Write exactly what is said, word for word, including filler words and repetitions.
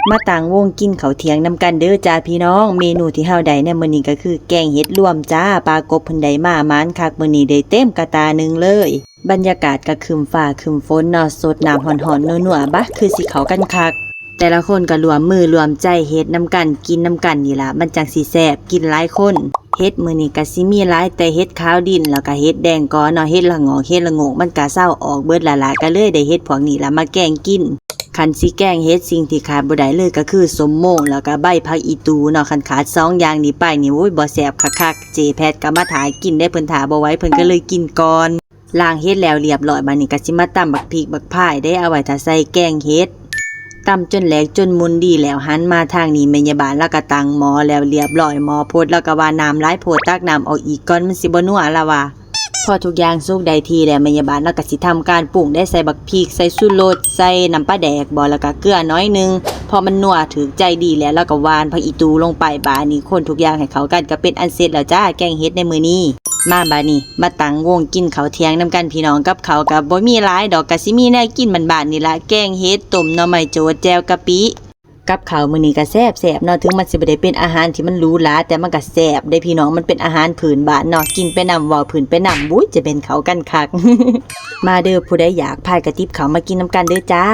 มาตั้งวงกินข้าวเที่ยงนำกันเด้อจ้าพี่น้อง เมนูที่เฮาได้ในมื้อนี้ก็คือแกงเห็ดรวมจ้า ปลากบเพิ่นได้มาหมานคัก มื้อนี้ได้เต็มกระตาหนึ่งเลย บรรยากาศก็ครึ้มฟ้าครึ้มฝนเนาะ สดน้ำฮ้อนๆนัวๆ บะ คือสิเข้ากันคัก แต่ละคนก็ร่วมมือร่วมใจเฮ็ดนำกัน กินนำกันนี่ล่ะ มันจั่งสิแซ่บ กินหลายคน เห็ดมื้อนี้ก็สิมีหลายแต่เห็ดขาวดิน แล้วก็เห็ดแดงกอเนาะ เห็ดละโงก เห็ดละโงกมันก็เซาออกเบิดแล้วล่ะ ก็เลยได้เห็ดพวกนี้ล่ะมาแกงกิน คันสิแกงเห็ดสิ่งที่ขาดบ่ได้เลยก็คือส้มโมง แล้วก็ใบผักอีตูเนาะ คันขาดสองอย่างนี้ไปนี่ โอ้ย บ่แซ่บคักๆ เจแพทก็มาถ่ากินได้ เพิ่นถ่าบ่ไหว เพิ่นก็เลยกินก่อน ล้างเห็ดแล้วเรียบร้อย บัดนี้ก็สิมาตำบักพริกบักพายเด้ เอาไว้ถ้าใส่แกงเห็ด ตำจนแหลกจนมุนดีแล้ว หันมาทางนี้ แม่ยายบ้านแล้วก็ตั้งหม้อแล้วเรียบร้อย หม้อโพดแล้วก็ว่าน้ำหลายโพด ตักน้ำออกอีกก่อน มันสิบ่นัว ละว่า พอทุกอย่างสุกได้ที่แล้ว แม่ยายบ้านแล้วก็สิทำการปรุง ได้ใส่บักพริก ใส่ชูรส ใส่น้ำปลาแดกบ่ แล้วก็เกลือน้อยหนึ่ง พอมันนัวถูกใจดีแล้ว แล้วก็หว่านผักอีตูลงไป บาดนี้คนทุกอย่างให้เข้ากัน ก็เป็นอันเสร็จแล้วจ้า แกงเห็ดในมื้อนี้ มาบาดนี้ มาตั้งวงกินข้าวเที่ยงนำกันพี่น้อง กับข้าวก็บ่มีหลายดอก ก็สิมีแนวกินบ้านๆนี่ล่ะ แกงเห็ด ต้มหน่อไม้โจด แจ่วกะปิ กับข้าวมื้อนี้ก็แซ่บๆเนาะ ถึงมันสิบ่ได้เป็นอาหารที่มันหรูหรา แต่มันก็แซ่บเด้พี่น้อง มันเป็นอาหารพื้นบ้านเนาะ กินไปนำ เว้าพื้นไปนำ บุ้ย จะเป็นเข้ากันคัก มาเด้อ ผู้ใดอยาก พายกระติบข้าวมากินนำกันเด้อจ้า